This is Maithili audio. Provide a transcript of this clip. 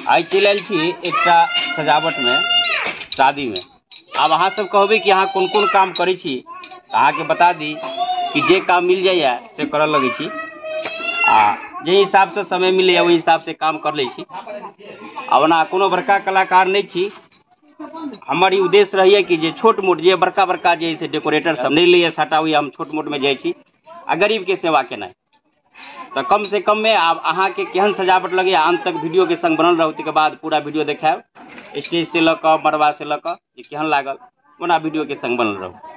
आइ चलि आयल छी एकटा सजावटमे, शादीमे। आब अहाँ सब कहबै कि अहाँ कोन कोन काम करै छी, तऽ अहाँके बता दी कि जे काम मिल जाइए से करऽ लगै छी, आ जाहि हिसाबसँ समय मिलैए ओहि हिसाबसँ काम कर लै छी। आ ओना कोनो बड़का कलाकार नहि छी, हमर ई उद्देश्य रहैए कि जे छोट मोट, जे बड़का बड़का जे से डेकोरेटर सब नहि लैए साटा, ओहि हम छोट मोटमे जाइ छी आ गरीबके सेवा केनाइ। तऽ कम से कम में आब अहाँके केहन सजावट लगैए, अंत तक वीडियो के संग बनल रहू, ताहिके बाद पूरा वीडियो देखायब, स्टेज से लऽ कऽ मड़बा से लऽ कऽ जे केहन लागल, ओना वीडियो के संग बनल रहू।